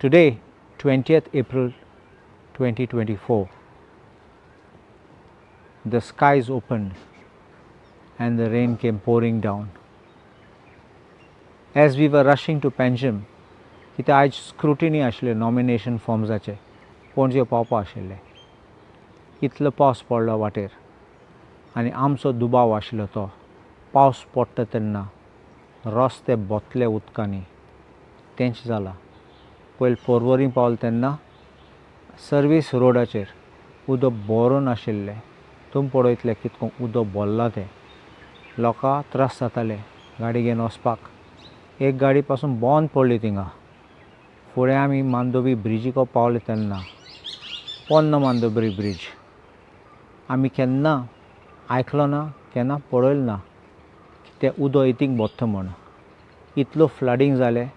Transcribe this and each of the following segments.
Today, 20th April 2024, the skies opened and the rain came pouring down. As we were rushing to Panjim, कित्याक आयज scrutiny आशिल्लें nomination फॉर्म्साचे, Panaji पावपा आशिल्ले. इतलो पावस पडलो वाटेर आनी आमचो दुबाव आशिल्लो, तो पावस पडटा तेन्ना रस्ते भोतले उदकांनी. तेंच जालां. पयलीं पोरवरी पावले तेन्ना सर्वीस रोडाचेर उदक भरून आशिल्लें. तुमी पळयतले कितको उदक भरलां तें. लोकां त्रास जाताले गाडी घेवन वचपाक. एक गाडी पासून बंद पडली थिंगा. फुडें आमी मांडवी ब्रिजीको पावले तेन्ना, पोन्नो मांडवी ब्रीज आमी केन्ना आयकलो ना, केन्ना पळयलें ना की तें उदक इतूंक भरता म्हूण. इतलो फ्लडींग जालें,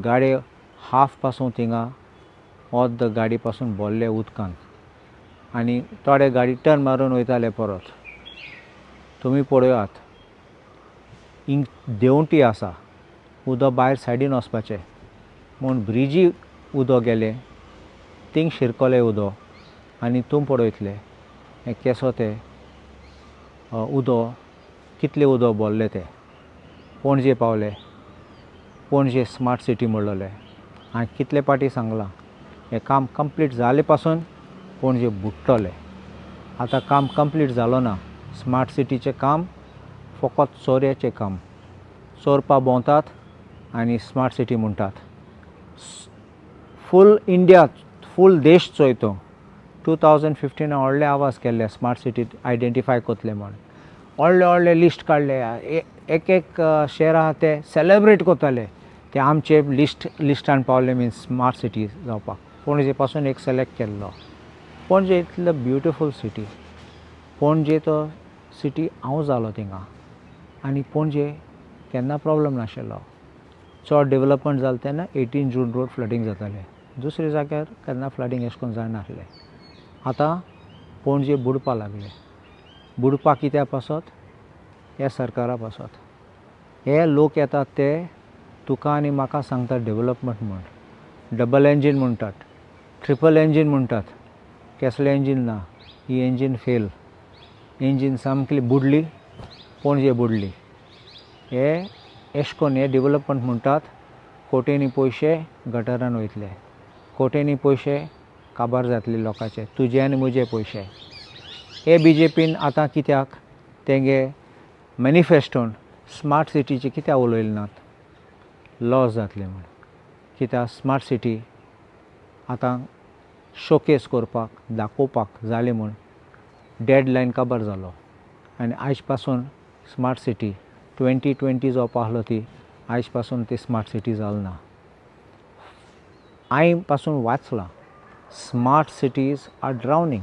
गाडी हाफ पासून थिंगा, अर्द गाडी पासून भरले उदकान आनी थोडे गाडी टर्न मारून वयताले परत. तुमी पळयात, हिंग देंवटी आसा, उदक भायर सायडीन वचपाचें म्हूण ब्रिजी उदक गेलें, थिंग शिरकलें उदक. आनी तूं पळयतले हें केसो तें उदक, कितलें उदक भरलें तें. पणजे पावले. पणजे स्मार्ट सिटी म्हणलोलें. हांवें कितले पाटी सांगलां, हें काम कंप्लीट जाले पासून पणजे बुडटलें. आतां काम कंप्लीट जालो ना. स्मार्ट सिटीचें काम फकत चोरयाचें काम. चोरपा भोंवतात आनी स्मार्ट सिटी म्हणटात. फूल इंडिया, फूल देश चोयतो. 2015 व्हडले आवाज केल्ले, स्मार्ट सिटी आयडेंटिफाय करतले म्हूण. व्हडले व्हडले लिस्ट काडले. एक एक शहर आहा ते सेलेब्रेट करताले, ते आमचे लिस्टान पावले मिन्स स्मार्ट सिटी जावपाक. पणजे पासून एक सिलेक्ट केल्लो. पणजे इतलो ब्युटिफूल सिटी. पणजे तो सिटी हांव जालो थिंगा आनी पणजे केन्ना प्रॉब्लम नाशिल्लो. चड डेवलपमेंट जालें तेन्ना 18 जून रोड फ्लडींग जातालें. दुसऱ्या जाग्यार केन्ना फ्लडींग अशें करून जायनासलें. आतां पणजे बुडपा लागलें. बुडपा कित्या पासत? ह्या सरकारा पासत. हे लोक येतात ते तुका आनी म्हाका सांगतात डेवलपमेंट म्हूण. डबल इंजीन म्हणटात, ट्रिपल इंजीन म्हणटात. केसलें इंजीन ना. ही इंजीन फेल. इंजीन सामकी बुडली. पणजे बुडली. हे एश कोन्न हे डेवलपमेंट म्हणटात. कोट्यांनी पयशे गटरान वयतले, कोट्यांनी पयशे काबार जातले लोकांचे, तुजे आनी म्हजे पयशे. हे बीजेपीन आतां कित्याक तेंगे मॅनिफेस्टोन स्मार्ट सिटीचे कित्याक उलयले नात? लॉस जातले म्हूण. कित्याक स्मार्ट सिटी आतां शोकेस करपाक, दाखोवपाक जालें म्हूण डेड लायन काबार जालो आनी आयज पासून स्मार्ट सिटी 2020 जावपा आसलो, ती आयज पासून ती स्मार्ट सिटी जाल ना. हांवें पासून वाचलां, smart cities are drowning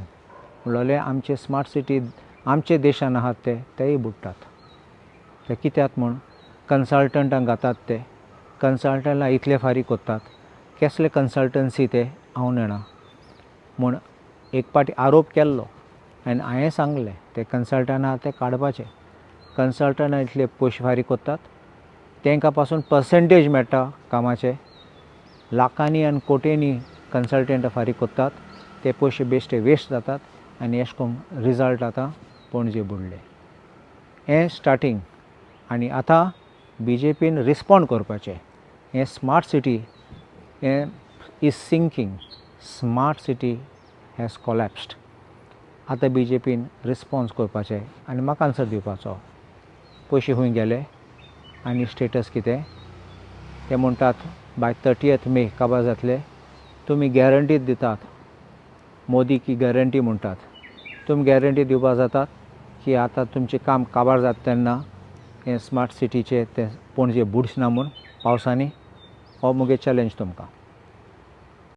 म्हणलोलें. आमचे स्मार्ट सिटी आमचे देशान आहात ते, तेय बुडटात. ते कित्याक म्हूण कन्सल्टंटांक घातात. ते कन्सल्टंटां इतले फारीक करतात. केसले कन्सल्टन्सी ते हांव नेणा. म्हूण एक पाटी आरोप केल्लो आनी हांवें सांगलें, ते कन्सल्टंट आहा ते काडपाचे. कन्सल्टंटां इतले पयशे फारीक करतात, तांकां पासून पर्संटेज मेळटा कामाचे. लाखांनी आनी कोट्यांनी कन्सल्टंटां फारीक करतात, ते पयशे बेश्टे वेस्ट जातात आनी अशें करून रिजल्ट आतां पणजे बुडले. हें स्टार्टींग आनी आतां बीजेपीन रिस्पोंड करपाचें. हें स्मार्ट सिटी हें is sinking, smart city has collapsed. आतां बीजेपीन रिस्पोन्स करपाचें आनी म्हाका आन्सर दिवपाचो, पयशे खूंय गेले आनी स्टेटस कितें. ते म्हणटात बाय 30th मे काबार जातले. तुमी गॅरंटी दितात, मोदी की गॅरंटी म्हणटात. तुमी गॅरंटी दिवपा जातात की आतां तुमचें काम काबार जाता तेन्ना हें स्मार्ट सिटीचें तें पणजे बुडचें ना म्हूण पावसांनी? हो मुगे चॅलेंज तुमकां.